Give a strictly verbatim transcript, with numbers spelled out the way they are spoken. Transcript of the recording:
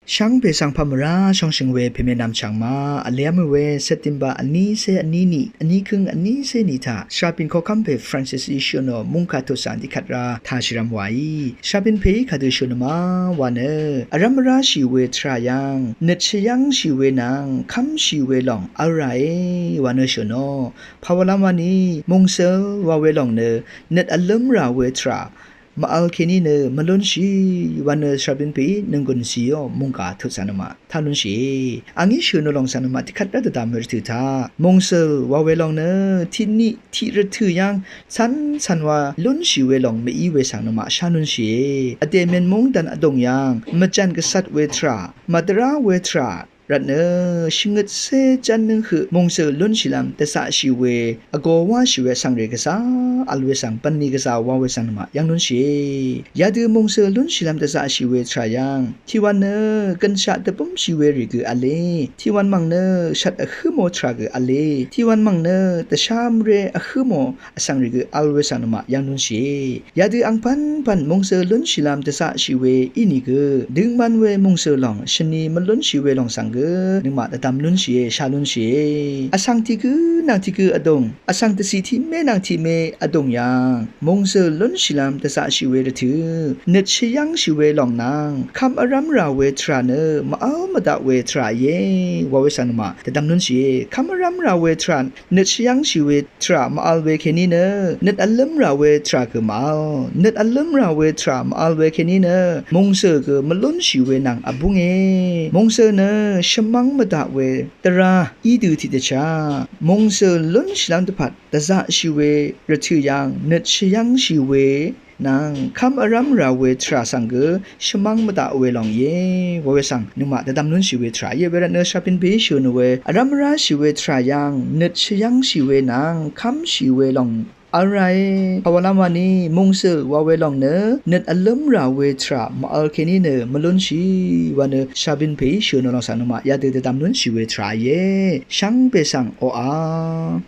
Shvngpè svng pà mvrá shóngshø̀ng we pèmè nvmchv̀ng ma vlev́m we September vnícé vníni vníkǿng vnícé ni taq shvbin koqkv́m pè Francis í shø̀nò mungkà tutsvng tiqkvt rá tashìrvm waí shvbin pèí kadø shø̀nò ma wa nø, vrv́m mvráshì we tvrà yv́ng nøt shvyv́ngshì we nvng kv́mshì we lòng v̄l ràe wa nø shø̀nò. Pàwàlv́m wani mòngsøl wa we lòng nø nøt vlǿmrà we tvrà màvl kèní nø mvlúnshì wa nø shvbin pèí nònggùnshìò mungkà tutsvng nø ma tá lúnshìe. Angí shø̀nò lòng svng nø ma tiqkvt rá dvdv̀m we rvtø̀ taq mòngsøl wa we lòng nø tiqniq tiqrvtø̀ yv́ng cv́n cv́n wa lúnshì we lòng mèí we svng nø ma shá lúnshìe. Vdè mènmúng dvn vdùng yv́ng mvjv̀n gvcvt we tvrà, màdvrá we tvrà rvt nø shvngøtcé ján nǿng høq mòngsøl lúnshìlv́m dvzaqshì we vgō wáshì we vsvng rè gvzà vl we svng bv̀nlì gvzà wa we svng nø ma yv́ng lúnshìe. Yadø mòngsøl lúnshìlv́m dvzaqshì we tvrà yv́ng tiqwan nø gønshaq dvbǿmshì we rì gø v̄le, tiqwan mv̀ng nø shvt vhǿ mò tvrà gø v̄le, tiqwan mv̀ng nø dvshá mvré vhǿ mò vsvng rì gø vl we svng nø ma yv́ng lúnshìe. Yadø angpv̀npv̀n mòngsøl lúnshìlv́m dvzaqshì we ínìgø døngman we mòngsøl lòng shvni mvlúnshì we lòng svng gø nøngmaq dvdvm lúnshìe, shá lúnshìe. Vsvng tiqgǿ nvng tiqgǿ vdùng, vsvng dvcì tiqmé nvng tiqmé vdùng yv́ng mòngsøl lúnshìlv́m dvzaqshì we rvtø̀ nøt shvyv́ngshì we lòng nvng kv́m vrv́mrà we tvrà nø màvl mvdaq we tvrà íe wa we svng nø ma dvdvm lúnshìe. Kv́m vrv́mrà we tvrà nøt shvyv́ngshì we tvrà màvl we kèní nø nøt vlǿmrà we tvrà gø màvl, nøt vlǿmrà we tvrà màvl we kèní nø mòngsøl gø mvlúnshì we nvng vbúnge. Mòngsøl nø shvmv́ng mvdaq we dvrá í dø tiqdvchá mòngsøl lúnshìlv́m dvpvt dvzaqshì we rvtø̀ yv́ng nøt shvyv́ngshì we nvng kv́m vrv́mrà we tvrà svng gø shvmv́ng mvdaq we lòng íe wa we svng nøngmaq dvdvm lúnshì we tvrà íe. Wervt nø shvbin pèí shø̀nò we vrv́m mvráshì we tvrà yv́ng nøt shvyv́ngshì we nvng kv́mshì we lòng v̄l ràe. Pàwàlv́m wani mòngsøl wa we lòng nø nøt vlǿmrà we tvrà màvl kèní nø mvlúnshì wa nø shvbin pèí shø̀nò lòng svng nø ma yadø dvdvm lúnshì we tvrà íe. Shvngbe svng oqà